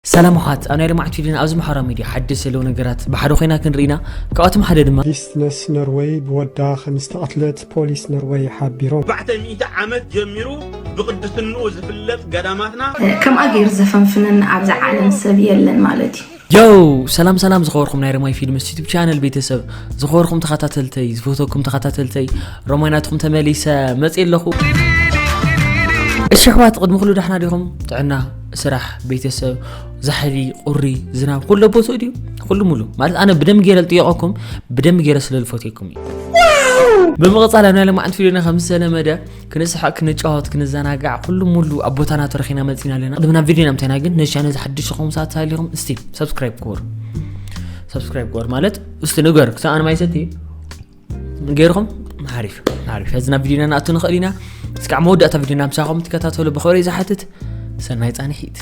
ሰላም ኣሕዋት፣ ኣብ ናይ ልምዓት ቪድዮና ኣብዚ ማሕበራዊ ሚድያ ሓደስቲ ዘለዉ ነገራት ብሓደ ኮይና ክንርኢ ኢና። ካብኣቶም ሓደ ድማ ቢዝነስ ኖርወይ ብወዳ ከም ዝተቐትለት ፖሊስ ኖርወይ ሓቢሮም። ኣርባዕተ ሚእቲ ዓመት ጀሚሩ ብቅድስንኡ ዝፍለጥ ገዳማትና ከምኣ ገይሩ ዘፈንፍነና ኣብዛ ዓለም ሰብ የለን ማለት እዩ። ዮ ሰላም ሰላም ዝኸበርኩም ናይ ረማይ ፊልምስ ዩቱብ ቻነል ቤተሰብ፣ ዝኸበርኩም ተኸታተልተይ፣ ዝፈተኩም ተኸታተልተይ፣ ረማይ ናትኩም ተመሊሰ መፅእ ኣለኹ። እሺ ኣሕዋት፣ ቅድሚ ኩሉ ዳሕና ዲኹም? ጥዕና፣ ስራሕ፣ ቤተሰብ፣ ዛሕሊ፣ ቁሪ፣ ዝናብ ኩሉ ቦትኡ ድዩ? ኩሉ ሙሉ ማለት ኣነ ብደም ገይረ ዝጥየቐኩም ብደም ገይረ ስለ ዝፈትየኩም እዩ። ብምቕፃል ኣብ ናይ ለማዓንቲ ቪዲዮና ከም ዝተለመደ ክንስሓቅ ክንጫወት ክንዘናጋዕ ኩሉ ሙሉ ኣብ ቦታና ተረኺና መፂና ኣለና። ቅድሚ ናብ ቪዲዮና ምታይና ግን ነዚ ቻነል ዝሓድሽ ዝኾም ሰዓት ተሃሊኹም እስቲ ሰብስክራይብ ክወር ሰብስክራይብ ክወር ማለት እስቲ ንገር ክሳብ ኣነ ማይሰቲ ገይርኹም ሓሪፍ ሓሪፍ። ሕዚ ናብ ቪዲዮና ንኣቱ ንኽእል ኢና። እስካዕ መወዳእታ ቪዲዮና ምሳኹም ትከታተሉ ብኽብሪ ዝሓትት ሰናይ ፃንሒት።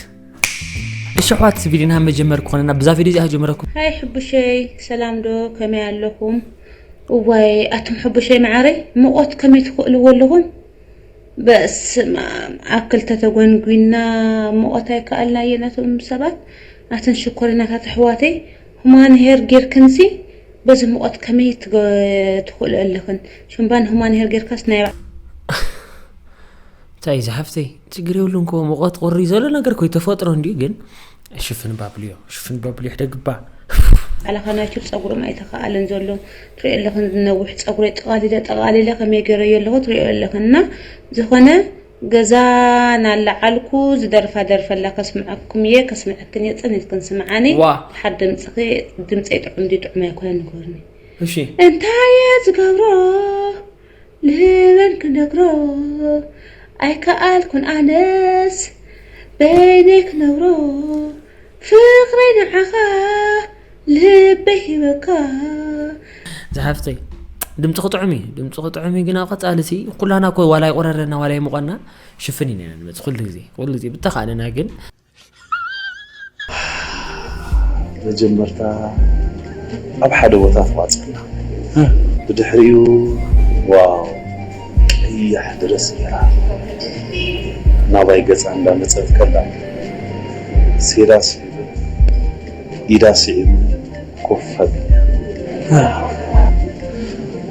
እሺ ኣሕዋት ቪዲዮና መጀመር ክኾነና ብዛ ቪዲዮ እዚኣ ጀምረኩም። ሃይ ሕቡሸይ ሰላም ዶ ከመይ ኣለኹም? እዋይ ኣቱም ሕቡሸይ መዓረይ ሙቐት ከመይ ትኽእልዎ ኣለኹም? በስመ ኣብ ኣክልተ ተጎንጒና ሙቐት ኣይከኣልናዮ ነቶም ሰባት ኣተን ሽኮሪናታት ኣሕዋተይ ሁማን ሄር ጌርክንሲ በዚ ሙቐት ከመይ ትኽእልኦ ኣለኽን? ሽምባን ሁማን ሄር ጌርካስ ናይ እንታይ እዩ ዝሓፍተይ ችግር የብሉን እኮ ሙቐት ቁሪ ዘሎ ነገር እኮ እዩ ተፈጥሮ እንድዩ ግን ሽፍን ባብልዮ ሽፍን ባብልዮ ሕደግባ ኣላኻ ናይ ቱብ ፀጉሮም ኣይተኸኣለን ዘሎ ትሪኦ ኣለኽን ነዊሕ ፀጉረይ ጠቓሊለ ጠቓሊለ ከመይ ገይረዮ ኣለኹ ትሪኦ ኣለኽን እና ዝኾነ ገዛ ናላዓልኩ ዝደርፋ ደርፈላ ከስምዐኩም እየ ከስምዐክን እየ ፅን ኢልክን ስምዓኒ ዋ። ሓድ ድምፅኺ ድምፀይ ጥዑም ድዩ ጥዑም ኣይኮነን ንገርኒ እሺ እንታይ እየ ዝገብሮ ልበን ክነግሮ ኣይከኣልኩን ኣነስ በይነይ ክነግሮ ፍቕረይ ንዓኻ ልበይ ሂበካ ዝሓፍተይ ድምፂ ክጥዑም እዩ ድምፂ ክጥዑም እዩ ግን ኣብ ቀፃሊ ሲ ኩላና ኮ ዋላ ይቆረረና ዋላ ይሙቐና ሽፍን ኢና ንመፅ ኩሉ ግዜ ኩሉ ግዜ ብተኻእለና ግን መጀመርታ ኣብ ሓደ ቦታ ተቋፀና። ብድሕሪኡ ዋው ቀያሕ ድረስ ገይራ ናባይ ገፃ እንዳመፀት ከላ ሴዳ ስዒበ ኢዳ ስዒቡ ኮፍ ኣቢለ።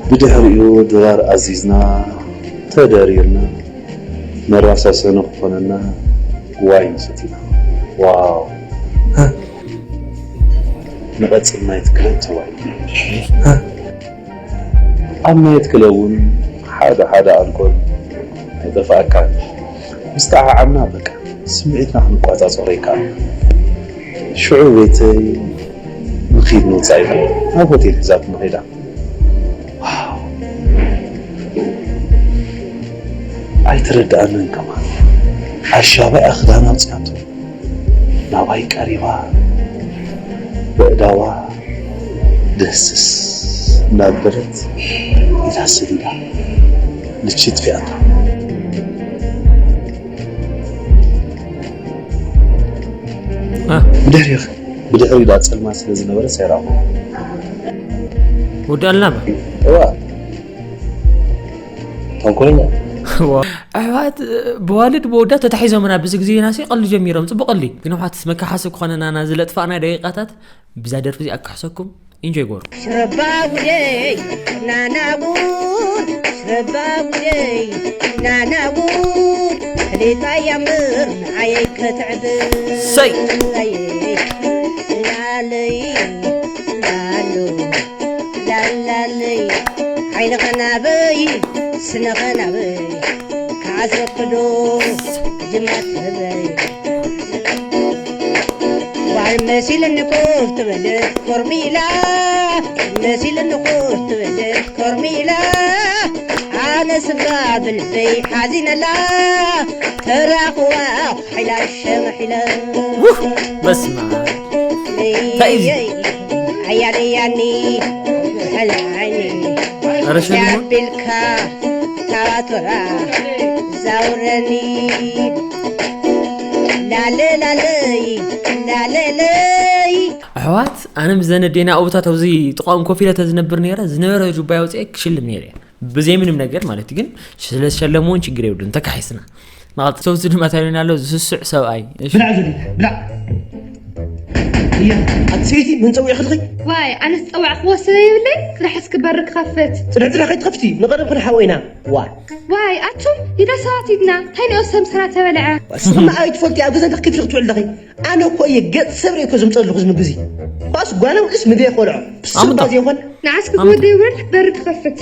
ብድሕሪኡ ድራር ኣዚዝና ተደሪርና መራሳሰኒ ክኾነና ዋይን ሰቲና። ዋው! ንቐጽል ናይት ክለብ ተባሂሉ። ኣብ ናይት ክለብ እውን ሓደ ሓደ ኣልኮል ኣይጠፍኣካን። ምስ ጠዓዓምና በቃ ስምዒትና ክንቋጻጸሮ ይከኣል። ሽዑ ቤተይ ንኺድ ንውጻእ ኢላ ናብ ሆቴል ሒዛትና ኸይዳ። ኣይተረድኣንን ከማን ኣሻባይ ኣኽዳን ኣውፅኣቶ ናባይ ቀሪባ በእዳዋ ደስስ እናበለት ኢዳ ሰዲዳ ልቺ ጥፊኣታ ብድሕሪኽ ብድሕሪ ኢዳ ፀልማት ስለ ዝነበረ ሰይራኹ ወዳልና እዋ ተንኮለኛ ኣሕዋት ብዋልድ ብወዳ ተታሒዞምና ብዚ ግዜ ናሲ ቀልዲ ጀሚሮም ፅቡቅ ቀልዲ ግን ኣሕዋት መካሓሲ ክኾነና ና ዝለጥፋእና ደቂቃታት ብዛ ደርፊ እዚኣ ክሕሰኩም ኢንጆይ ጎሩ ሽረባውደይ ናናቡን ሽረባውደይ ናናቡን ሕሌታ ያምር ንዓየይ ከተዕብር ሰይ ላለይ ላሎ ላላለይ ዓይንኸ ናበይ ስነኸ ናበይ ከዓዘክዶ ጅማት ህበይ ጓል መሲልኒ ኮፍ ትብል ኮርሚላ መሲልኒ ኮፍ ትብል ኮርሚላ ኣነ ስጋ ብልበይ ሓዚነላ ተራኽዋ ሓይላ ሸመሒለ በስማ እንታይ እዩ ኣያለያኒ ሕል ዓይኒ ኧረ ሸልሞ ቢልካ ታባቶራ ዛውረኒ ላለ ላለይ ላለለይ ኣሕዋት ኣነ ምስ ዘነዴና ኣብታት ኣብዚ ጥቃኦም ኮፍ ኢለ ተዝነብር ነረ ዝነበረ ጁባይ ኣውፅአ ክሽልም ነረ ብዘይ ምንም ነገር ማለት ግን ስለዝሸለምዎ ችግር የብሉን ተካሒስና ንቐፅል ሰብዚ ድማ ታይሉና ኣሎ ዝስስዕ ሰብኣይ እሺ። ብላዕ ዘዲ ብላዕ እያ ኣቲ ሰበይቲ መን ጸዊዕኺ ኣለኺ? ዋይ ኣነስ ጸዋዕክዎ ሰብ የብለይ። ጽናሕስ ክበሪ ክኸፍት። ጽንሕ ጽንሕ ከይትኸፍቲ ንቐደም ክንሓወ ኢና። ዋ ዋይ ኣቱም ዲዳ ሰባት ኢድና እንታይ ንኦ ሰብ ምሳና ተበልዐ። ስኹም ኣይ ትፈልጢ ኣብ ገዛ ተኪብሽ ክትውዕል ኣለኺ። ኣነ እኮ እየ ገጽ ሰብ ርእየ እኮ ዝምጸልኹ ዝምግዚ ኳስ ጓና ውዕስ ምግቢ ቆልዖ ስባ ዘይኾን ንዓስኪ ዝወደይ ውረድ ክትበሪ ትኸፍት።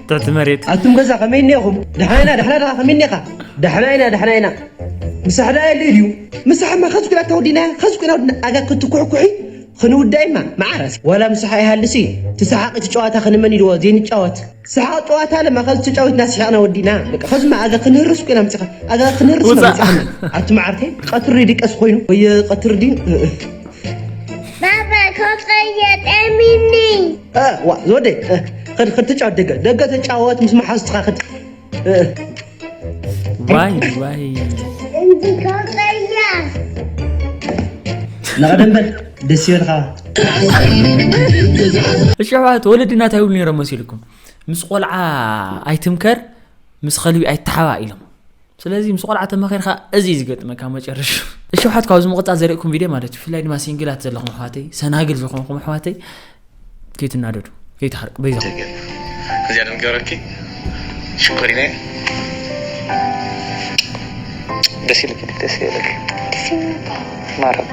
ትሕቲ መሬት ኣቱም ገዛ ከመይ እኒኹም? ደሓና ኢና ደሕና ደኻ ከመይ እኒኻ? ደሕና ኢና ደሕና ኢና። ምሳሕ ደኣ የለ ድዩ? ምሳሕማ ኸዚ ኩላ ተወዲና ኸዚ ኩላ ወዲና ኣጋ ክትኩሕኩሒ ክንውዳይማ መዓረስ ዋላ ምሳሕ ኣይሃልሲ። ትሰሓቂ ትጨዋታ ክንመን ኢልዎ ዘይንጫወት ሰሓቕ ጨዋታ ለማ ኸዚ ተጫዊትና ስሒቕና ወዲና። በቃ ኸዚ ኣጋ ክንህርስ ኮይና ምጽኻ ኣጋ ክንህርስ ውጻእ። መጽኻ ኣቲ መዓርከይ ቀትሪ ድቀስ ኮይኑ ወይ ቀትሪ ድዩ? ባባ ከቀየ ጠሚኒ ዋ ዝወደይ ኸድ ኸድ ተጫወት ደገ ደገ ተጫወት ምስ መሓዝትኻ ኸድ ዋይ ዋይ እንዲ ከቀያ ንቐደም በል ደስ ይበልኻ። እሺ ኣሕዋት ወለድና እንታይ ይብሉ ነይሮም መሲልኩም? ምስ ቆልዓ ኣይትምከር ምስ ኸልቢ ኣይተሓባ ኢሎም። ስለዚ ምስ ቆልዓ ተመኺርካ እዚ እዩ ዝገጥመካ መጨረሹ። እሺ ኣሕዋት ካብዚ ምቕጻል ዘርእኩም ቪድዮ ማለት እዩ። ብፍላይ ድማ ሲንግላት ዘለኹም ኣሕዋተይ ሰናግል ዝኾንኩም ኣሕዋተይ ከይትናደዱ ከይትሓርቁ በይዛኹም። እዚኣ ዶ ንገረልኪ ሽኮሪና ደስ ይልክ ደስ ይልክ ማረም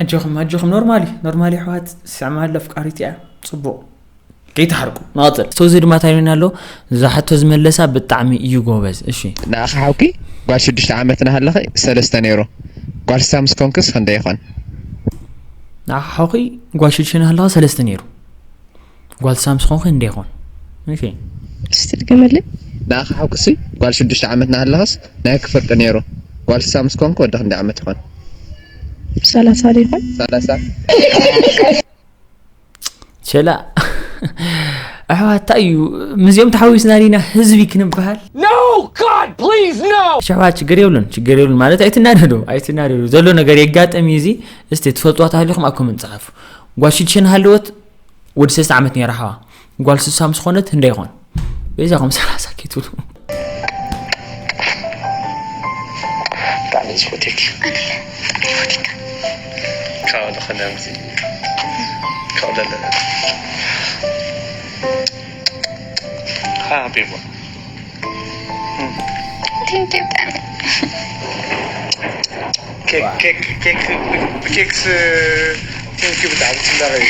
ኣጆኹም ኣጆኹም normally normally ኣሕዋት ስዕማ ኣሎ ኣፍቃሪት እያ ጽቡቕ ከይትሓርቁ ንቐጽል ሰው እዚ ድማ እንታይ ኢሉና ኣሎ እዛ ሕቶ ዝመለሳ ብጣዕሚ እዩ ጎበዝ እሺ ንኣኻ ሓውኪ ጓል ሽዱሽተ ዓመት ናሃለኺ ሰለስተ ነይሩ ጓል ስሳ ምስ ኮንክስ ክንደይ ይኾን ንኣኻ ሓውኺ ጓል ሽዱሽተ ናሃለኻ ሰለስተ ነይሩ ጓል ሳምስ ኾንኺ እንደ ይኾን እሺ እስቲ ድገመለይ ንኣኻ ሓውክሲ ጓል ሽዱሽተ ዓመት ናሃለኻስ ናይ ክፍርቂ ነይሩ ጓል ስሳ ምስ ኮንኩ ወዲ ክንደይ ዓመት ይኾን ሰላሳ ዶ ይኾን ሰላሳ ሸላ ኣሕዋት እንታይ እዩ ምስዚኦም ተሓዊስና ዲና ህዝቢ ክንበሃል No God please no ኣሕዋት ችግር የብሉን ችግር የብሉን ማለት ኣይትናደዱ ኣይትናደዱ ዘሎ ነገር የጋጠም እዩ እዚ እስቲ ትፈልጥዋ ተሃሊኹም ኣብ ኮመንት ጸሓፉ ጓል ሽዱሽተ እናሃለወት ወዲ ሰለስተ ዓመት ነይራ ሓዋ ጓል ስሳ ምስ ኾነት ህንደይ ይኾን በይዛኹም ሰላሳ ከይትብሉ ብጣዕሚ ዝፈትየኪ ካብኡ ዝኸነ ካብኡ ለለ ሃቢቦ Thank you ብጣዕሚ ኬክ ኬክ ኬክ ብኬክስ ቴንኪ ብጣዕሚ ፅላበ እዩ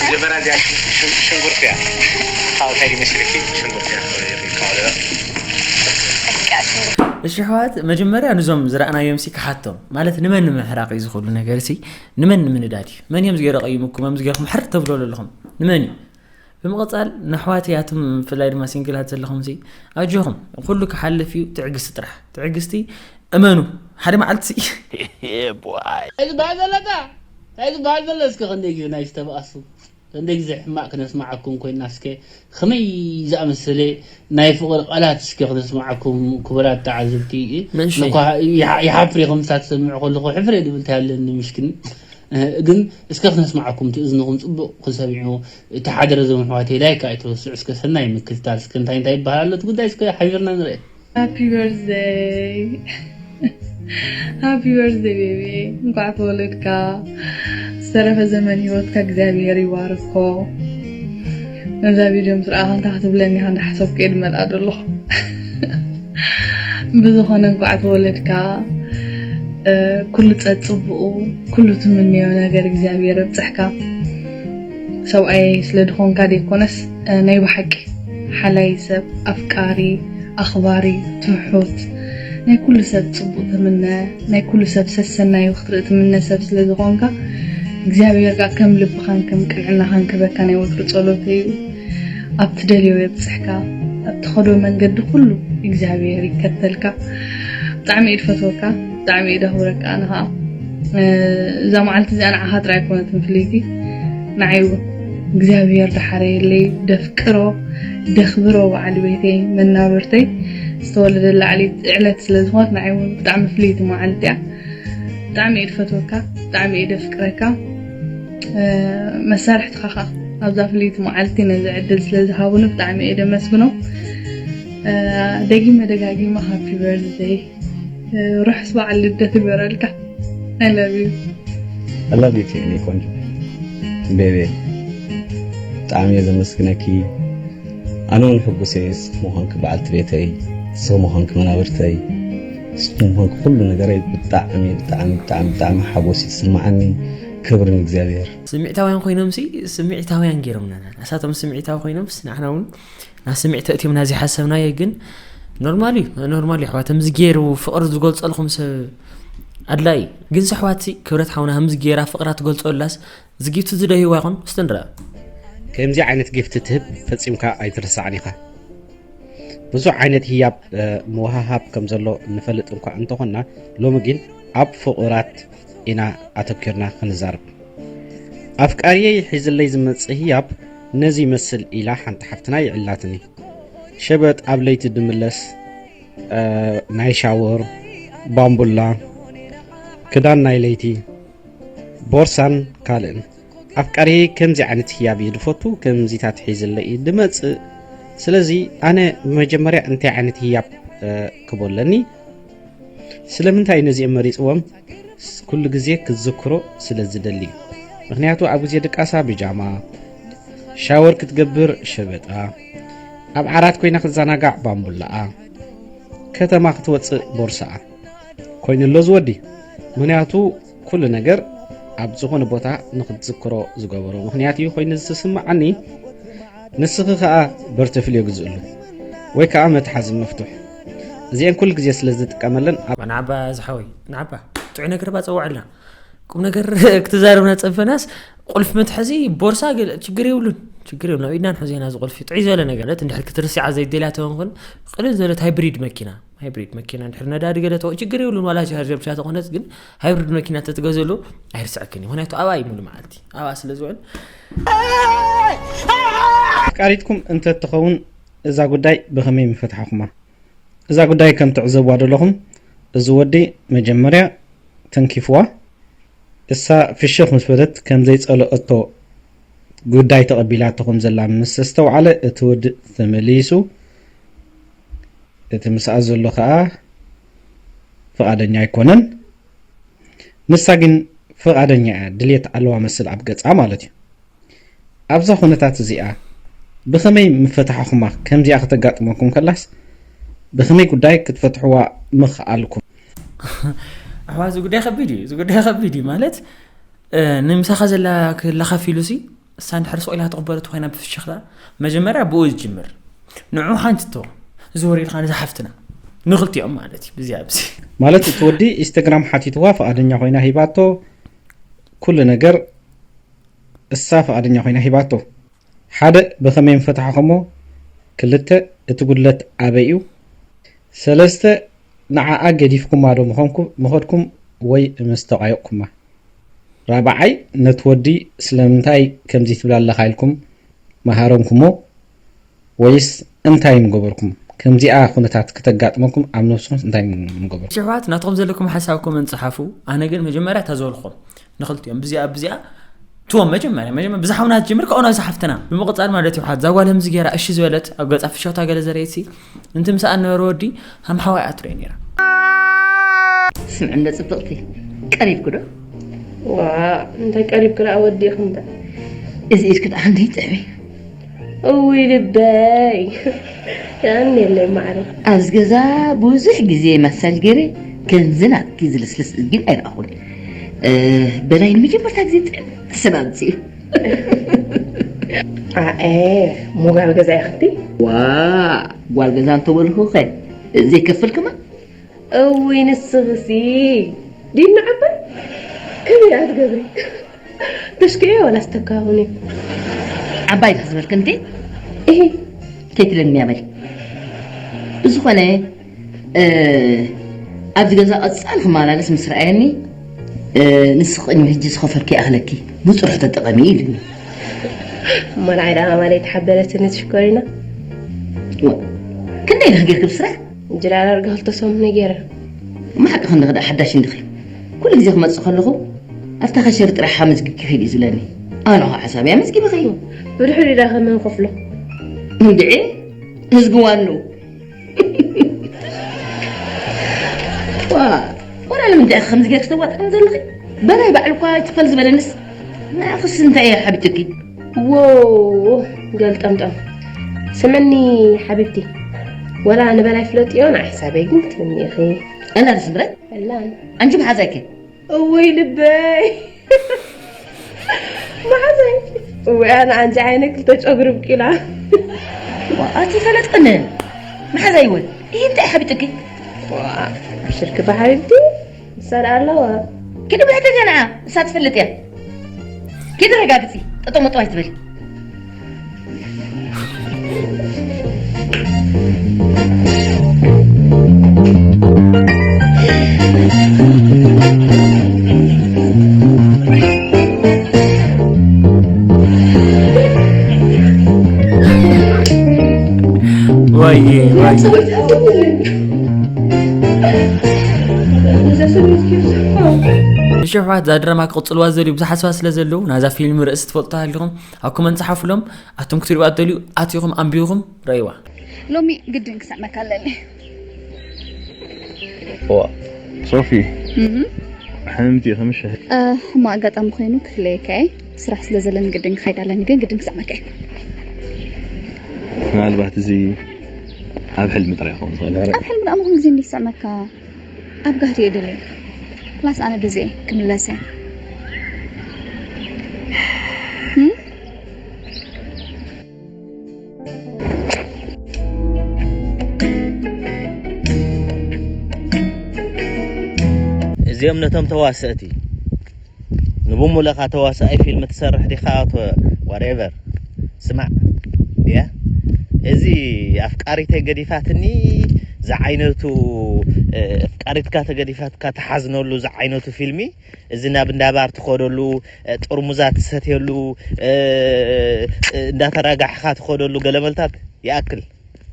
መጀመርያ እዚኣ ሽንጉርቲ እያ ካብ እንታይ ድመስለኪ ሽንጉርቲ እያ እሺ ኣሕዋት መጀመርያ ንዞም ዝረኣናዮም ሲ ክሓቶም ማለት ንመን ንምሕራቕ እዩ ዝኽእሉ ነገር ሲ ንመን ንምንዳድ እዩ መን እዮም ዝገይረ ቀይሙኩም እዮም ዝገይርኩም ሕር ተብሎ ዘለኹም ንመን እዩ ብምቕጻል ንኣሕዋተይ ኣቱም ብፍላይ ድማ ሲንግላት ዘለኹምሲ ኣጆኹም ኩሉ ክሓልፍ እዩ ትዕግስቲ ጥራሕ ትዕግስቲ እመኑ ሓደ መዓልቲ እዚ በሃል ዘለካ እንታይ ዝበሃል ዘሎ እስከ ክንደይ ግዜ ናይ ዝተባኣሱ ክንደይ ግዜ ሕማቕ ክነስማዓኩም ኮይና እስከ ከመይ ዝኣመሰለ ናይ ፍቕሪ ቃላት እስከ ክነስማዓኩም ክቡራት ተዓዘብቲ ይሓፍር ኢኹም ሳትሰምዑ ከለኹ ሕፍረ ድብል ታያለኒ ምሽክን ግን እስከ ክነስማዓኩም ትእዝንኹም ጽቡቕ ክሰሚዑ እቲ ሓደረ ዞም ኣሕዋተይ ላይክ ኣይትረስዑ እስከ ሰናይ ምክትታል እስከ እንታይ እንታይ ይበሃል ኣሎ እቲ ጉዳይ እስከ ሓቢርና ንርአ Happy birthday Happy birthday baby እንኳዕ ተወለድካ ዝተረፈ ዘመን ህይወትካ እግዚኣብሔር ይባርኮ ነዛ ቪድዮ ምስ ረኣኻ እንታይ ክትብለኒ ኢኻ እንዳሓሰብኩ እየ ድመልኣ ዘለኹ ብዝኾነ እንኳዕ ተወለድካ ኩሉ ፀፅቡኡ ኩሉ ትምንዮ ነገር እግዚኣብሔር ኣብፅሕካ ሰብኣይ ስለ ድኾንካ ደይኮነስ ናይ ብሓቂ ሓላይ ሰብ ኣፍቃሪ ኣኽባሪ ትሑት ናይ ኩሉ ሰብ ፅቡቅ ትምነ ናይ ኩሉ ሰብ ሰሰናዩ ክትርኢ ትምነ ሰብ ስለ ዝኾንካ እግዚኣብሔር ከዓ ከም ልብኻን ከም ቅንዕናኻን ክበካ ናይ ወትሩ ፀሎተይ እዩ ኣብ ትደልዮ የብፅሕካ ኣብ ትኸዶ መንገዲ ኩሉ እግዚኣብሔር ይከተልካ ብጣዕሚ እየ ድፈትወካ ብጣዕሚ እየ ደኽብረካ ኣነ ከዓ እዛ መዓልቲ እዚኣ ንዓኻ ጥራይ ኣይኮነትን ፍልይቲ ንዓይ እውን እግዚኣብሔር ደሓረየለይ ደፍቅሮ ደኽብሮ በዓል ቤተይ መናብርተይ ዝተወለደላ ዕለት ስለ ዝኾነት ንዓይ እውን ብጣዕሚ ፍልይቲ መዓልቲ እያ ብጣዕሚ እየ ድፈትወካ ብጣዕሚ እየ ደፍቅረካ መሳርሕትኻ ከዓ ኣብዛ ፍልይቲ መዓልቲ ነዚ ዕድል ስለ ዝሃቡኒ ብጣዕሚ እየ ደመስግኖም። እ፣ ደጊመ ደጋጊመ ሃፒ በርዝደይ፣ እ፣ ርሑስ በዓል ልደት ይበረልካ። I love you። I love you too የኔ ቆንጆ ቤቤ፣ ብጣዕሚ እየ ዘመስግነኪ። ኣነ እውን ሕጉስ እየ ንስኺ ምዃንኪ በዓልቲ ቤተይ፣ ንስኺ ምዃንኪ መናብርተይ፣ ንስኺ ምዃንኪ ኩሉ ነገረይ። ብጣዕሚ ብጣዕሚ ብጣዕሚ ብጣዕሚ ሓጎስ ይስማዓኒ። ክብሪ ንእግዚኣብሔር። ስምዒታውያን ኮይኖምሲ ስምዒታውያን ገይሮምና፣ ንሳቶም ስምዒታዊ ኮይኖምስ ንሕና እውን ናብ ስምዒት ተእትዮምና ዘይሓሰብናዮ። ግን ኖርማል እዩ፣ ኖርማል እዩ ኣሕዋት። ከምዚ ገይሩ ፍቕሪ ዝገልፀልኩም ሰብ ኣድላይ እዩ። ግን ኣሕዋትሲ ክብረት ሓውና ከምዚ ገይራ ፍቕራ ትገልፀላስ ዝጊፍቲ ዝደህይዋ ይኾን? እስቲ ንርኣ። ከምዚ ዓይነት ጊፍቲ ትህብ ፈጺምካ ኣይትርስዓን ኢኻ። ብዙሕ ዓይነት ህያብ ምውሃሃብ ከም ዘሎ ንፈልጥ እንኳ እንተኾንና፣ ሎሚ ግን ኣብ ፍቑራት ኢና ኣተኲርና ክንዛረብ። ኣፍቃሪየይ ሒዝለይ ዝመጽእ ህያብ ነዚ ይመስል ኢላ ሓንቲ ሓፍትና ይዕላትኒ። ሸበጥ ኣብ ለይቲ ድምለስ፣ ናይ ሻወር፣ ባምቡላ፣ ክዳን ናይ ለይቲ፣ ቦርሳን ካልእን። ኣፍቃሪየይ ከምዚ ዓይነት ህያብ እዩ ድፈቱ፣ ከምዚታት ሒዝለይ እዩ ድመጽእ። ስለዚ ኣነ ብመጀመርያ እንታይ ዓይነት ህያብ ክቦለኒ? ስለምንታይ ነዚኦም መሪጽዎም? ኩሉ ግዜ ክትዝክሮ ስለ ዝደሊ እዩ። ምኽንያቱ ኣብ ግዜ ድቃሳ ብጃማ፣ ሻወር ክትገብር ሸበጣ፣ ኣብ ዓራት ኮይና ክትዘናጋዕ ባምቡላኣ፣ ከተማ ክትወጽእ ቦርሳኣ ኮይኑ ኣሎ ዝወዲ። ምኽንያቱ ኩሉ ነገር ኣብ ዝኾነ ቦታ ንክትዝክሮ ዝገበሮ ምኽንያት እዩ ኮይኑ ዝስምዓኒ። ንስኺ ከኣ በርተፍልዮ ግዝእሉ ወይ ከኣ መትሓዚ መፍቱሕ። እዚኤን ኩሉ ግዜ ስለ ዝጥቀመለን ኣብ ንዓባ ዝሓወይ ንዓባ ጥዑይ ነገር ባ ጸውዐልና። ቁም ነገር ክትዛረብና ጸንፈናስ ቁልፊ መትሓዚ ቦርሳ ገለ ችግር የብሉን። ችግር የብሉን። ኣብ ኢድና ንሕዞ ኢና እዚ ቁልፊ ጥዑይ ዝበለ ነገር ለት እንድሕር ክትርስዓ ዘይደልያ ተኾንኩን ቅልል ዝበለት ሃይብሪድ መኪና ሃይብሪድ መኪና እንድሕር ነዳዲ ገለ ተው ችግር የብሉን። ዋላ ቻርጀር ብቻ ተኾነት ግን ሃይብሪድ መኪና ተትገዘሉ ኣይርስዐክን እዩ። ምክንያቱ ኣብኣ እዩ ሙሉ መዓልቲ ኣብኣ ስለ ዝውዕል። ኣፍቃሪትኩም እንተትኸውን እዛ ጉዳይ ብኸመይ ምፈትሓኹማ? እዛ ጉዳይ ከም ትዕዘብዋ ዘለኹም እዚ ወዲ መጀመርያ ተንኪፍዋ፣ እሳ ፍሽኽ ምስ በለት ከም ዘይጸለኦቶ ጉዳይ ተቐቢላቶ ከም ዘላ ምስ ኣስተውዓለ እቲ ወዲ ተመሊሱ እቲ ምስኣ ዘሎ ከኣ ፍቓደኛ ኣይኮነን። ንሳ ግን ፍቓደኛ እያ፣ ድልየት ኣለዋ መስል ኣብ ገጻ ማለት እዩ። ኣብዛ ኩነታት እዚኣ ብኸመይ ምፈታሕኹማ? ከምዚኣ ከተጋጥመኩም ከላስ ብኸመይ ጉዳይ ክትፈትሕዋ ምኽኣልኩም? ኣሕዋ እዚ ጉዳይ ከቢድ እዩ፣ እዚ ጉዳይ ከቢድ እዩ ማለት ንምሳኻ ዘላ ክላኻፍ ኢሉ ሲ እሳ እንድሕር ስቕ ኢላ ትቕበሎ ተኾይና ብፍሽኽታ መጀመርያ ብኡ ዝጅምር ንዑ ሓንቲ እቶ ዝወር ኢልካ ነዛ ሓፍትና ንኽልቲኦም ማለት እዩ ብዚኣ ብዚ ማለት እቲ ወዲ ኢንስታግራም ሓቲትዋ ፍቓደኛ ኮይና ሂባቶ ኩሉ ነገር እሳ ፍቓደኛ ኮይና ሂባቶ ሓደ ብኸመይ ምፈታሕኹሞ ክልተ እቲ ጉድለት ኣበይ እዩ ሰለስተ ንዓኣ ገዲፍኩማ ዶ ምኾንኩ- ምኸድኩም ወይ ምስ ተቋየቕኩማ ራብዓይ ነቲ ወዲ ስለምንታይ ከምዚ ትብል ኣለኻ ኢልኩም መሃረምኩሞ ወይስ እንታይ ምገበርኩም ከምዚኣ ኩነታት ክተጋጥመኩም ኣብ ነብስኹምስ እንታይ ምገበርኩም? ሽሕዋት ናትኹም ዘለኩም ሓሳብ ኮመንት ጸሓፉ። ኣነ ግን መጀመርያ እታ ዝበልኹም ንኽልቲኦም ብዚኣ ብዚኣ ትዎም መጀመርያ መጀመርያ ብዛሓውና ትጅምር ከኣ ናብዚ ሓፍትና ብምቕጻል ማለት እዩ ሓት ዛጓል ህምዚ ገይራ እሺ ዝበለት ኣብ ገጻ ፍሸውታ ገለ ዘረየትሲ እንቲ ምሳኣ ነበረ ወዲ ሃም ሓዋይ ኣትረየ ነይራ። ስምዕ እንደ ጽብቕቲ ቀሪብኩ ዶ? ዋ እንታይ ቀሪብኪ ደኣ ወዲእኺ እምበር። እዚ ኢድኪ ደኣ ክንደይ ጥዕሚ። እውይ ልበይ የቐንየለይ ማዕረ። ኣብዚ ገዛ ብዙሕ ግዜ ማሳጅ ገይረ ከምዚ ናትኪ ዝልስልስ እዝጊን ኣይረኣኹን። እ፣ በላይ ንመጀመርታ ግዜ ጥዕምቲ ሰብ ኣምፅኡ። ኣኤ ሞጋል ገዛ ኢኽቲ? ዋ ጓል ገዛ እንተበልኹኸ ዘይከፍል ከማን እውይ ንስኽሲ ዲና ዓባይ ከመይ ደኣ ትገብሪ ተሽክዕዮ ዋላ ስተካውኒ ዓባይ ዳ ዝበልክ እንዴ እሂ ከይትለምያ በል ብዝኾነ ኣብዚ ገዛ ቀፃሊ ክመላለስ ምስ ረኣየኒ ንስኺ ቅድሚ ሕጂ ዝኸፈልኪ ይኣኽለኪ ንፅሩሕ ተጠቐሚ ኢሉኒ እሞ ንዓይ ደኣ ኣማለይ ተሓበረትኒ ትሽኮሪና ክንደይ ኢልኺ ጌርኪ ብስራሕ ጅላል ኣርጋ ክልተ ሰሙን ገይረ እሞ ሓቂ ክንዲ ክዳ ሓዳሽ እንድኺ ኩሉ ግዜ ክመፅእ ከለኹ ኣብታ ከሸር ጥራሕ ሓመዝግኪ ኺድ እዩ ዝብለኒ ኣነ ኸዓ ሓሳብ እያ መዝጊበኸዮ። ብድሕሪኡ ዳ ከመይ ንኸፍሎ? እንድዒ ህዝቢ ዋንኡ። ዋ፣ ወላ ንምንታይ ኢኺ ከምዚ ጌርኪ ተዋጥዕኒ ዘለኺ? በላይ ባዕሉ እኳ ይትፈል ዝበለንስ፣ ንዓኽስ እንታይ እየ ሓቢጡኪ? ዎ፣ ገልጠምጠም። ስምኒ ሓቢብቲ፣ ወላ ንበላይ ፍለጥዮ፣ ንዓይ ሕሳበይ ግን ክትምኒ ኢኺ። ኣላ ዶ ስምረት? ኣላን። ኣንቺ መሓዛይኪ? እውይ ልበይ። መሓዛይ። እውይ ኣነ ኣንቺ ዓይነ ክልተ ጨጉሪ ብቂላ። ዋ፣ ኣቲ ፈለጥክኒ። መሓዛይ እውን። ይህ እንታይ ሓቢጥኪ? ዋ፣ ብሽርኪ ብሓቢብቲ ምሳሌ ኣለዋ። ኪዲ ብሕተትያ ንዓ፣ እሳ ትፈልጥ እያ። ኪዲ ረጋግፂ፣ ጠጠው መጠው ኣይትበሊ። ወይ ወይ እሺ ኣሕዋት፣ እዛ ድራማ ክቕፅልዋ ዝደልዩ ብዙሓት ሰባት ስለ ዘለዉ፣ ናዛ ፊልም ርእሲ ትፈልጡ ሃሊኹም ኣብ ኮመንት ጸሓፉሎም። ኣቱም ክትሪእዋ ትደልዩ ኣቲኹም ኣንቢብኹም ረእይዋ። ሎሚ ግድን ክስዕመካ ኣለኒ። ዋ ሶፊ፣ ሕምምቲ ኢኺ ምሽ? ሕማቕ ኣጋጣሚ ኮይኑ ክፍለየካ እየ። ስራሕ ስለ ዘለኒ ግድን ክኸይድ ኣለኒ፣ ግን ግድን ክስዕመካ እየ። ምናልባት እዚ ኣብ ሕልሚ ጥራይ ክኸውን ዝኽእል። ኣብ ሕልሚ ደኣ ምኹን ግዜ እንዲ ክስዕመካ ኣብ ጋህዲ እየ ደልየ። ፕላስ ኣነ ብዘይ ክምለስ እየ። እዚኦም ነቶም ተዋሰእቲ ንብሙለኻ ተዋሳኣይ ፊልም ትሰርሕ ዲኻ whatever ስማዕ እያ እዚ ኣፍቃሪተይ ገዲፋትኒ ዝዓይነቱ ኣፍቃሪትካ ተገዲፋትካ ትሓዝነሉ ዝዓይነቱ ፊልሚ እዚ ናብ እንዳባር ትኸደሉ ጥርሙዛ ትሰትየሉ እንዳተራጋሕኻ ትኸደሉ ገለመልታት ይኣክል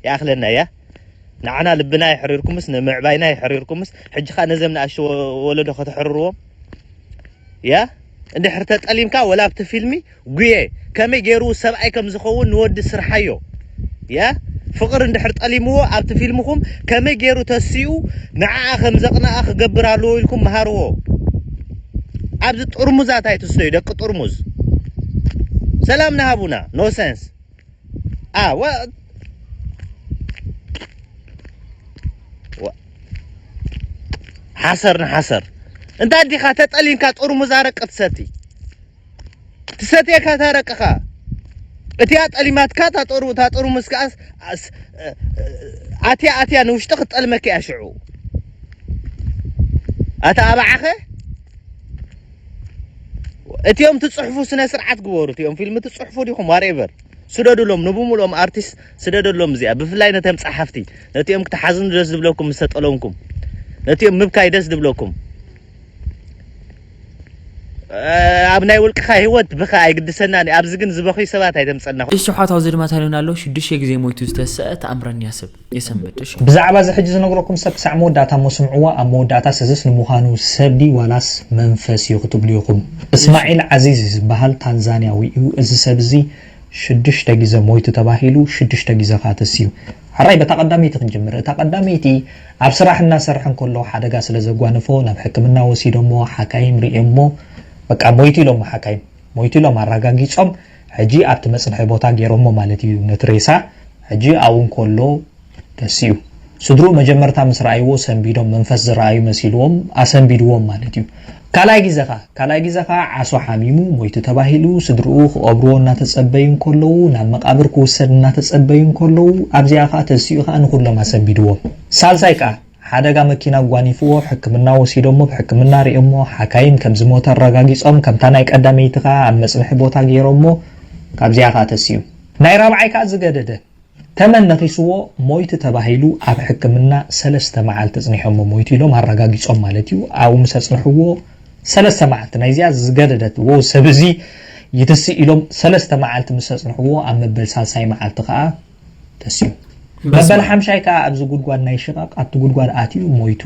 ይኣኽለና እያ ንዓና ልብና የሕሪርኩምስ ንምዕባይና የሕሪርኩምስ ሕጂ ኸኣ ነዘም ንኣሽቱ ወለዶ ከተሕርርዎም እያ እንድሕር ተጠሊምካ ወላ ኣብቲ ፊልሚ ጉየ ከመይ ገይሩ ሰብኣይ ከም ዝኸውን ንወዲ ስርሓዮ እያ ፍቕር እንድሕር ጠሊምዎ ኣብቲ ፊልምኹም ከመይ ገይሩ ተሲኡ ንዓኣ ከም ዘቕንኣ ክገብር ኣለዎ ኢልኩም መሃርዎ ኣብዚ ጥርሙዛት ኣይትስተዩ ደቂ ጥርሙዝ ሰላም ንሃቡና no sense ኣወ ሓሰር ንሓሰር እንታ ኣዲኻ ተጠሊንካ ጥርሙዝ ኣረቂ ትሰቲ ትሰትየካ ታረቅኻ እቲያ ጠሊማትካ ታጠሩ ታጠሩ ምስ ከኣስ ኣትያ ኣትያ ንውሽጢ ክትጠልመኪ እያ ሽዑ ኣታ ኣባዓኸ እቲኦም ትፅሕፉ ስነ ስርዓት ግበሩ እቲኦም ፊልም ትፅሕፉ ዲኹም ዋሬቨር ስደዱሎም ንብሙሉኦም ኣርቲስት ስደደሎም እዚኣ ብፍላይ ነቶም ፀሓፍቲ ነቲኦም ክትሓዝኑ ደስ ዝብለኩም ምስ ተጠለምኩም ነቲኦም ምብካይ ደስ ዝብለኩም ኣብ ናይ ውልቅኻ ህይወት ብኻ ኣይግድሰናን ኣብዚ ግን ዝበኽዩ ሰባት ኣይተምፀና። እሺ ሓታው ዘድማት ኣልዮና ኣሎ ሽዱሽተ ግዜ ሞይቱ ዝተሰአ ተኣምረኛ ሰብ የሰንብድ። እሺ ብዛዕባ እዚ ሕጂ ዝነግረኩም ሰብ ክሳዕ መወዳእታ እሞ ስምዕዋ። ኣብ መወዳእታ ሰዝስ ንምዃኑ ሰብ ድዩ ዋላስ መንፈስ እዩ ክትብሉ ኢኹም። እስማዒል ዓዚዝ ዝበሃል ታንዛንያዊ እዩ። እዚ ሰብ እዚ ሽዱሽተ ግዘ ሞይቱ ተባሂሉ ሽዱሽተ ግዘ ኸኣ ተሲኡ። ሕራይ በታ ቀዳመይቲ ክንጅምር። እታ ቀዳመይቲ ኣብ ስራሕ እናሰርሐ እንከሎ ሓደጋ ስለ ዘጓነፎ ናብ ሕክምና ወሲዶሞ ሓካይም ርእዮሞ በቃ ሞይቱ ኢሎሞ ሓካይም ሞይቱ ኢሎም ኣረጋጊጾም ሕጂ ኣብቲ መጽንሒ ቦታ ገይሮሞ ማለት እዩ ነቲ ሬሳ ሕጂ ኣብኡ እንከሎ ተሲኡ። ስድርኡ መጀመርታ ምስ ረኣይዎ ሰንቢዶም መንፈስ ዝረኣዩ መሲልዎም ኣሰንቢድዎም ማለት እዩ። ካልኣይ ግዘ ኸኣ ካልኣይ ግዘ ኸኣ ዓሶ ሓሚሙ ሞይቱ ተባሂሉ ስድርኡ ክቐብርዎ እናተጸበዩ እንከለዉ ናብ መቓብር ክውሰድ እናተጸበዩ እንከለዉ ኣብዚኣ ኸኣ ተሲኡ ኸኣ ንኹሎም ኣሰንቢድዎም። ሳልሳይ ከኣ ሓደጋ መኪና ኣጓኒፍዎ ሕክምና ወሲዶሞ ብሕክምና ሪኦሞ ሓካይም ከም ዝሞተ ኣረጋጊጾም ከምታ ናይ ቀዳመይቲ ኸኣ ኣብ መጽንሒ ቦታ ገይሮሞ ካብዚኣ ኸኣ ተሲኡ። ናይ ራብዓይ ከኣ ዝገደደ ተመን ነኺስዎ ሞይቱ ተባሂሉ ኣብ ሕክምና ሰለስተ መዓልቲ ኣጽኒሖሞ ሞይቱ ኢሎም ኣረጋጊጾም ማለት እዩ ኣብኡ ምስ ኣጽንሕዎ ሰለስተ መዓልቲ ናይዚኣ ዝገደደት ዎ ሰብ እዚ ይትስእ ኢሎም ሰለስተ መዓልቲ ምስ ኣጽንሕዎ ኣብ መበል ሳልሳይ መዓልቲ ከኣ ተሲኡ መበል ሓምሻይ ከኣ ኣብዚ ጉድጓድ ናይ ሽቓቕ ኣብቲ ጉድጓድ ኣትዩ ሞይቱ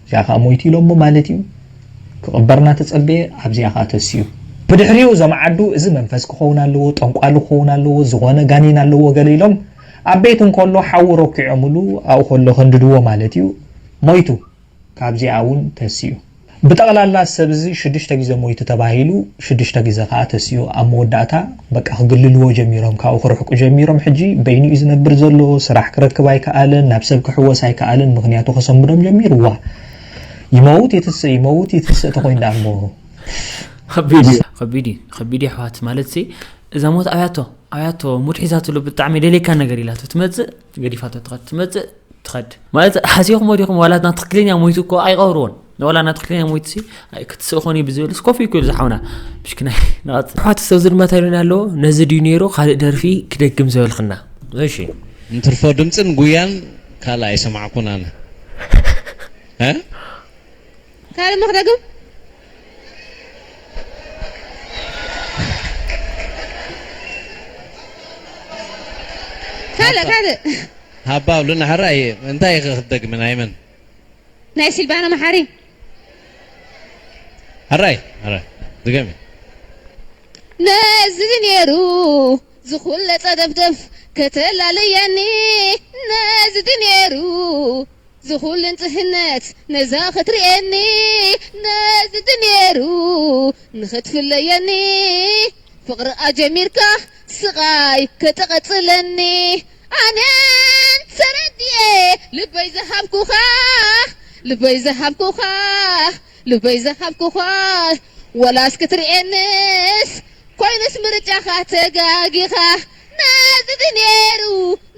እዚኣ ከኣ ሞይቱ ኢሎሞ ማለት እዩ ክቕበር እናተጸበየ ኣብዚኣ ከኣ ተሲኡ ብድሕሪኡ እዞም ዓዱ፣ "እዚ መንፈስ ክኸውን ኣለዎ፣ ጠንቋሊ ክኸውን ኣለዎ፣ ዝኾነ ጋኔን ኣለዎ" ገለ ኢሎም፣ ኣብ ቤት እንከሎ ሓዊ ረኪዖምሉ ኣብኡ ከሎ ከንድድዎ ማለት እዩ፣ ሞይቱ። ካብዚኣ እውን ተሲኡ። ብጠቕላላ ሰብ እዚ ሽዱሽተ ግዜ ሞይቱ ተባሂሉ፣ ሽዱሽተ ግዜ ከኣ ተሲኡ። ኣብ መወዳእታ በቃ ክግልልዎ ጀሚሮም፣ ካብኡ ክርሕቁ ጀሚሮም። ሕጂ በይኑ እዩ ዝነብር ዘሎ፣ ስራሕ ክረክብ ኣይከኣለን፣ ናብ ሰብ ክሕወስ ኣይከኣለን፣ ምኽንያቱ ከሰንብዶም ጀሚርዋ። ይመውት ይትስእ፣ ይመውት ይትስእ ተኾይኑ ደኣ እሞ። ከቢድ እዩ፣ ከቢድ እዩ፣ ከቢድ እዩ ኣሕዋት። ማለት ሲ እዛ ሞት ኣብያቶ፣ ኣብያቶ ሙድ ሒዛትሉ ብጣዕሚ ደልየካ ነገር ኢላቶ ትመጽእ፣ ገዲፋቶ ትኸድ፣ ትመጽእ፣ ትኸድ። ማለት ሓሲኹም ወዲኹም ዋላ ናብ ትኽክለኛ ሞይቱ እኮ ኣይቐብርዎን። ዋላ ናብ ትኽክለኛ ሞይቱ ሲ ኣይ፣ ክትስእ ኾን እዩ ብዝብል ሲ ኮፍ እዩ ክብል ዝሓውና። ምሽክናይ፣ ንቐጽል። ኣሕዋት ሰብ ዝድመታ ኢሉና ኣለዎ። ነዚ ድዩ ነይሩ ካልእ ደርፊ ክደግም ዝበልክና? እሺ። እንትርፎ ድምፅን ጉያን ካልእ ኣይሰማዕኩን ኣነ። እ? ካልእ መኽደግም? ካልእ፣ ካልእ። ሃባ ብሉና ሕራይ፣ እንታይ ኢኺ ክትደግሚ? ናይ መን? ናይ ሲልቫና መሓሪ። ሕራይ፣ ሕራይ፣ ድገሚ። ነዚ ነይሩ ዝኹለ ጸደፍደፍ ከተላለየኒ፣ ነዚ ነይሩ ዝኹል ንጽህነት ነዛ ክትርእየኒ፣ ነዚ ድኔሩ ንኽትፍለየኒ፣ ፍቕሪ ኣጀሚርካ ስቓይ ከተቐጽለኒ። ኣነን ተረዲኤ ልበይ ዝሃብኩኻ፣ ልበይ ዝሃብኩኻ፣ ልበይ ዝሃብኩኻ፣ ወላስ ክትርእየንስ ኮይኑስ ምርጫኻ ተጋጊኻ። ነዚ ድኔሩ፣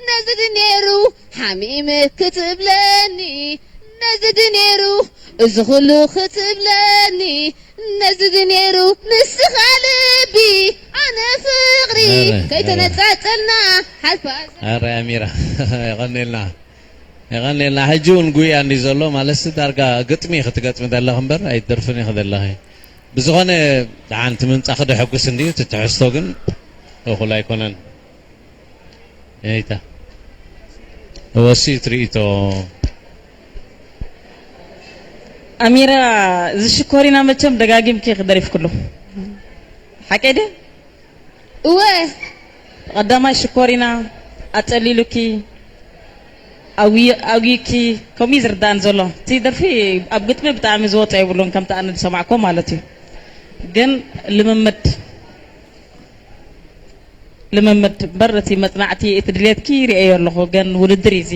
ነዚ ድኔሩ ሓሚመ ክትብለኒ፣ ነዚ ድኔሩ እዚ ኹሉ ክትብለኒ፣ ነዚ ድኔሩ ንስኻ ልቢ ኣነ ፍቕሪ ኧረ፣ ኧረ። ከይተነጻጸልና ሓልፋ። ኧረ ኣሚራ፣ የቐኔልና። የቐኔልና። ሕጂ እውን ጉያ እንዲ ዘሎ ማለትሲ ዳርጋ ግጥሚ ክትገጥሚ ዘለኺ እምበር ኣይትደርፍን ኢኺ ዘለኺ። ብዝኾነ ደሓን እቲ ምምጻእኺ ደሐጉስ እንድዩ፣ እቲ ትሕዝቶ ግን እኹል ኣይኮነን። እይታ ወሲ ትርኢቶ። ኣሚራ፣ እዚ ሽኮሪና መቸም ደጋጊምኪ ክደሪፍ ኩሉ። ሓቀይ ድየ? እወ። ቀዳማይ ሽኮሪና ኣጸሊሉኪ፣ ኣጉይ-፣ ኣጉይኪ፣ ከምኡ እዩ ዝርዳእን ዘሎ። እቲ ደርፊ ኣብ ግጥሚ ብጣዕሚ ዝወጸ የብሉን፣ ከምቲ ኣነ ዝሰማዕኮ ማለት እዩ። ግን ልምምድ፣ ልምምድ እምበር እቲ መጽናዕቲ፣ እቲ ድሌትኪ ርእየዮ ኣለኹ፣ ግን ውድድር እዩ እዚ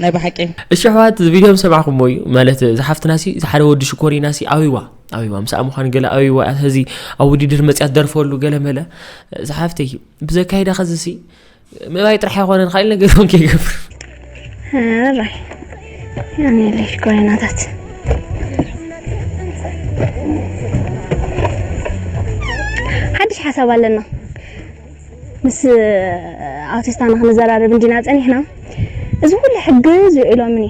ናይ ብሓቂ። እሺ ኣሕዋት፣ እዚ ቪድዮ ምስ ሰማዕኩሞ እዩ፣ ማለት፣ እዛ ሓፍትና ሲ፣ እዚ ሓደ ወዲ ሽኮሪና ሲ፣ ኣዊዋ፣ ኣዊዋ፣ ምስኣ ምዃን ገለ ኣዊዋ፣ እዚ ኣብ ውድድር መጽያ ትደርፈሉ ገለ መለ፣ እዛ ሓፍተይ፣ ብዘካይዳ ኸዚ ሲ፣ ምእባይ ጥራሕ ኣይኮነን፣ ካልእ ነገር እውን ከይገብር። ራይ፣ ያኔ ለሽ ኮይናታት። ሓድሽ ሓሳብ ኣለና። ምስ ኣውቲስታና ክንዘራረብ እንዲና ጸኒሕና። እዚ ኩሉ ሕግዝ ውዒሎምኒ።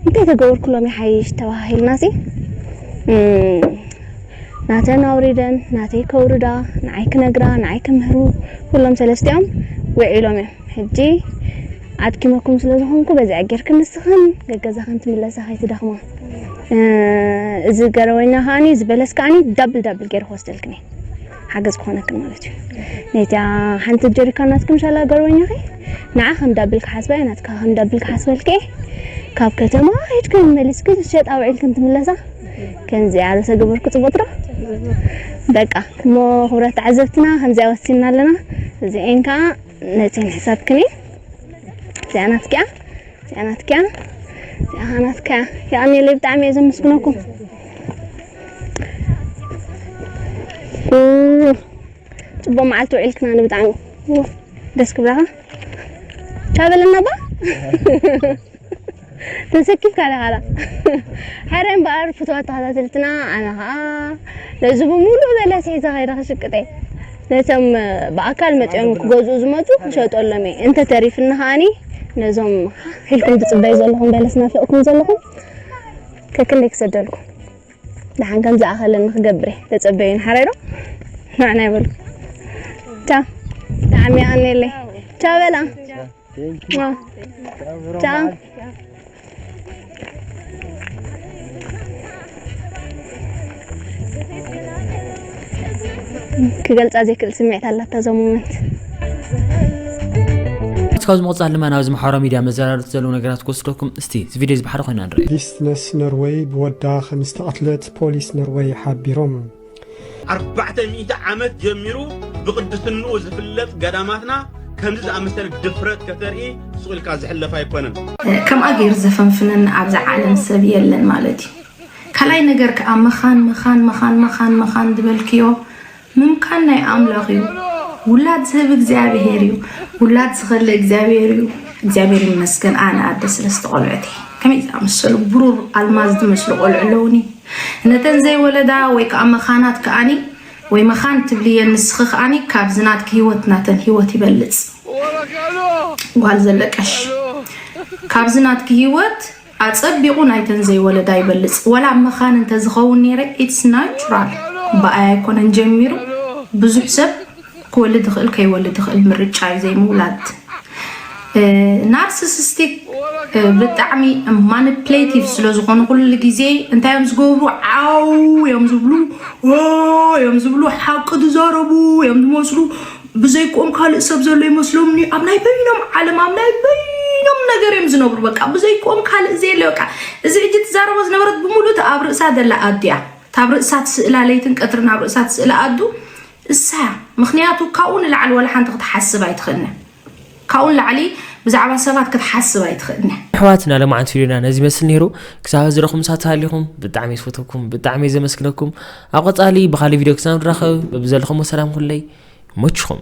እንታይ ተገበርኩሎም ይሓይሽ ተባሂልናሲ፣ እም፣ ናተን ኣውሪደን፣ ናተይ ከውርዳ፣ ንዓይ ክነግራ፣ ንዓይ ክምህሩ፣ ኩሎም ሰለስቲኦም ውዒሎም እዮም። ሕጂ ኣድኪመኩም ስለ ዝኾንኩ፣ በዚኣ ጌርክን ንስኽን ገገዛኽን ትምለሳ ከይትደኽማ። እ፣ እዚ ገረወኛ ከኣኒ፣ እዚ በለስ ከኣኒ ዳብል ዳብል ገይረ ክወስደልክን እየ። ሓገዝ ክኾነክን ማለት እዩ። ነቲኣ ሓንቲ ጀሪካን ናትክን ሻላ ገርወኛኺ፣ ንዓ ከም ዳብል ክሓስባ እየ፣ ናትካ ከም ዳብል ክሓስበልኪ እየ። ካብ ከተማ ሄድክን መሊስክን ዝሸጣ ውዒልክን ትምለሳ። ከምዚኣ ዶ ተገበርኩ ጽቡቕ ትሮ? በቃ፣ እሞ ክቡራት ተዓዘብትና፣ ከምዚኣ ወሲንና ኣለና። እዚኤን ከኣ ነተን ሕሳብክን እየ። እዚኣ ናትኪ እያ። እዚኣ ናትኪያ፣ እዚኣ ኸዓ ናትካ። የቐንየለይ፣ ብጣዕሚ እየ ዘመስግነኩም። ኡ፣ ጽቡቕ መዓልቲ ውዒልክና ብጣዕሚ። ኡ፣ ደስ ክብላኻ። ቻው በለና ባ። ተሰኪፍካ ዲኻ ላ? ሕረ እምበኣር ፍትዋት ተኸታተልትና፣ ኣነ ኸዓ ነዚ ብምሉእ በለስ ሒዘ ኸይደ ክሽቅጥ እየ። ነቶም ብኣካል መጺኦም ክገዝኡ ዝመጹ ክሸጠሎም እየ። እንተ ተሪፍኒ ከኣኒ ነዞም ኢልኩም ትጽበዩ ዘለኹም በለስ ናፊቕኩም ዘለኹም ከክንደይ ክሰደልኩም። ደሓን ከም ዝኣኸለኒ ክገብር እየ። ተጸበዩኒ ሓራይ ዶ? ንዓና ይበሉ። ቻው። ብጣዕሚ የቐንየለይ። ቻው በላ። Thank you. ቻው። Thank you. ክገልጻ ዘይክእል ስምዒት ኣላታ እዛ ሞመንት። እስካብ ዝመቕፃል ድማ ናብዚ ማሕበራዊ ሚድያ መዘራረብቲ ዘለዉ ነገራት ክወስደኩም። እስቲ እዚ ቪድዮ እዚ ብሓደ ኮይና ንርኢ። ቢዝነስ ኖርወይ ብወዳ ከም ዝተቐትለት ፖሊስ ኖርወይ ሓቢሮም። ኣርባዕተ ሚእቲ ዓመት ጀሚሩ ብቅድስንኡ ዝፍለጥ ገዳማትና ከምዚ ዝኣመሰለ ድፍረት ከተርኢ ስቕ ኢልካ ዝሕለፍ ኣይኮነን። ከምኣ ገይሩ ዘፈንፍነኒ ኣብዛ ዓለም ሰብ የለን ማለት እዩ። ካልኣይ ነገር ከዓ መኻን መኻን መኻን መኻን መኻን ዝበልክዮ ምምካን ናይ ኣምላኽ እዩ። ውላድ ዝህብ እግዚኣብሄር እዩ። ውላድ ዝኸልእ እግዚኣብሄር እዩ። እግዚኣብሄር ይመስገን ኣነ ኣደ ስለስተ ቆልዑት እየ። ከመይ ዝኣመሰሉ ብሩር ኣልማዝ ዝመስሉ ቆልዑ ኣለውኒ። ነተን ዘይወለዳ ወይ ከዓ መኻናት ከኣኒ ወይ መኻን ትብልየን ንስኺ ከኣኒ ካብዚ ናትኪ ህይወት ናተን ህይወት ይበልፅ። ጓል ዘለቀሽ ካብዚ ናትኪ ህይወት ኣፀቢቑ ናይተን ዘይወለዳ ይበልፅ። ወላ መኻን እንተዝኸውን ነይረ it's natural ብኣይ ኣይኮነን ጀሚሩ ብዙሕ ሰብ ክወልድ ይኽእል ከይወልድ ይኽእል ምርጫ እዩ ዘይምውላድ። ናርሲሲስቲክ ብጣዕሚ ማኒፕሌቲቭ ስለ ዝኾኑ ኩሉ ግዜ እንታይ እዮም ዝገብሩ? ዓው እዮም ዝብሉ፣ ኦ እዮም ዝብሉ፣ ሓቂ ዝዛረቡ እዮም ዝመስሉ። ብዘይክኦም ካልእ ሰብ ዘሎ ይመስሎም። ኣብ ናይ በይኖም ዓለም ኣብ ናይ በይኖም ነገር እዮም ዝነብሩ። በቃ ብዘይክኦም ካልእ ዘየለ። በቃ እዚ ሕጂ ትዛረቦ ዝነበረት ብምሉእ ኣብ ርእሳ ዘላ ኣዱ እያ። ኣብ ርእሳ ትስእላ ለይትን ቀትርን ኣብ ርእሳ ትስእላ ኣዱ እሳ እያ። ምኽንያቱ ካብኡ ንላዕሊ ወላ ሓንቲ ክትሓስብ ኣይትኽእልን። ካብኡ ንላዕሊ ብዛዕባ ሰባት ክትሓስብ ኣይትኽእልን። ኣሕዋትና ለማዓንቲ ቪድዮና ነዚ ይመስል ነይሩ። ክሳብ ዝረኹም ሳት ሃሊኹም ብጣዕሚ ዝፈተኩም ብጣዕሚ ዘመስግነኩም። ኣብ ቀፃሊ ብካሊእ ቪድዮ ክሳብ ንራኸብ በብዘለኹም ሰላም ኩለይ ይመችኹም።